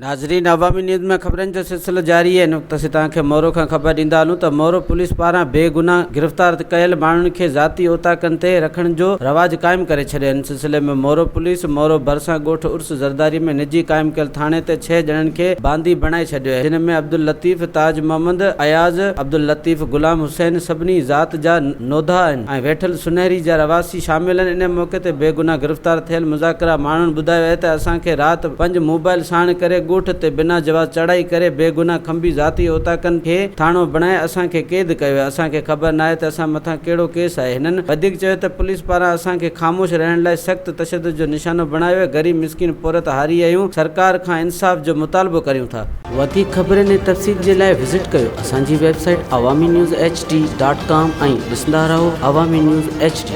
ناظرين عوامي نيوز ۾ خبرن جو سلسلو جاري آهي. هن وقت اسين توهان کي مورو کان خبر ڏيندا هلون ته مورو پوليس پاران بي گناهه گرفتار ڪيل ماڻهن کي ذاتي اوطاقن تي رکڻ جو رواج قائم ڪري ڇڏيو. ان سلسلي ۾ مورو پوليس مورو ڀرسان ڳوٺ عرس زرداري ۾ نجي قائم ڪيل ٿاڻي تي ڇهه ڄڻن کي باندي بڻائي ڇڏيو آهي جن ۾ عبداللطيف، تاج محمد، اياز، عبداللطيف، غلام حسين سڀني ذات جا نوڌا آهن ۽ ويٺل سنهري جا رهواسي شامل آهن. ان موقعي تي بيگناهه گرفتار ٿيل مذاڪرا ماڻهن ٻڌايو آهي ته اسان کي رات پنج موبائل ساڻ ڪري ڳوٺ تي بنا جواز چڙهائي ڪري بيگناهه کنڀي ذاتي اوطاقن کي ٿاڻو بڻائي اسان کي قيد ڪيو ويو اسان کي خبر ناهي ته اسان مٿان ڪهڙو ڪيس آهي هنن وڌيڪ چيو ته پوليس پاران اسان کي خاموش رهڻ لاء سخت تشدد جو نشانو بڻايو ويو غريب مسڪين پورهيت هاري آهيون سرڪار کان انصاف جو مطالبو ڪريون ٿا. وڌيڪ خبرن ۽ تفصيل جي لاء وزٽ ڪيو اسان جي website Awami news H D dot com ۽ ڏسندا رهو عوامي نيوز ايڇ ڊي.